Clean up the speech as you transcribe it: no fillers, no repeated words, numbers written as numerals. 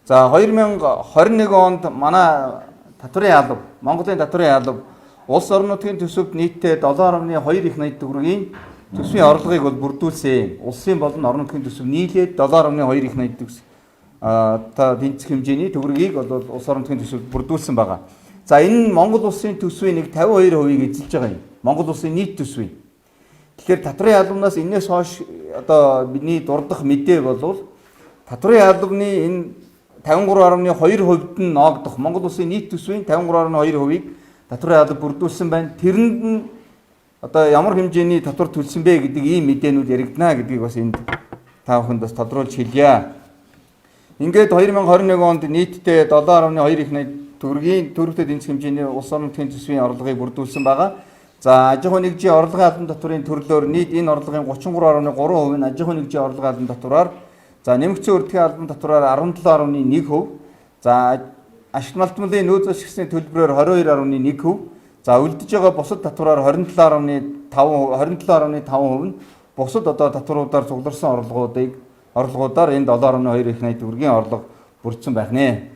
За, 2021 онд манай татварын алба, Монголын татварын алба улс орон нутгийн төсөвт нийтдээ 7.2 их 80 төгрөгийн төсвийн орлогыг бол бүрдүүлсэн. Улсын болон орон нутгийн төсөв нийлээд 7.2 их 80 төгс та тэнцэх хэмжээний төгрөгийг бол улс орон нутгийн төсөвт бүрдүүлсэн байгаа. За, энэ нь Монгол улсын төсвийн нэг 52%-ийг эзэлж байгаа юм. Монгол улсын нийт төсвийн. Тэгэхээр татварын албанаас энэс хойш одоо бидний дурдах мэдээ бол татварын албаны энэ 53.2% нь ноогдох, Монгол улсын нийт төсвийн 53.2%-ийг татварын алба бүрдүүлсэн байна. Тэрэнд нь одоо ямар хэмжээний татвар төлсөн бэ гэдэг ийм мэдээнүүд яригдана гэдгийг бас энд та бүхэнд бас тодруулж хэлье. Ингээд 2021 онд нийтдээ 7.2 их 80 төгрөгийн төрөлтөд тэнцэх хэмжээний улс орон нутгийн төсвийн орлогыг бүрдүүлсэн байгаа. За, аж ахуйн нэгжийн орлогын албан татварын төрлөөр нийт энэ орлогын 33.3% нь аж ахуйн нэгжийн орлогын албан татвараар, за, нэмэгдсэн үрдэхийн албан татвараар 17.1%, за, ашиг малтмалын нөөц ашигсны төлбөрөөр 22.1%, за, үлдэж байгаа бусад татвараар 27.5 27.5% нь бусад одоо татваруудаар цугларсан орлогуудаар энэ 7.2 их 80 төгрөгийн орлого бүрдсэн байх нэ.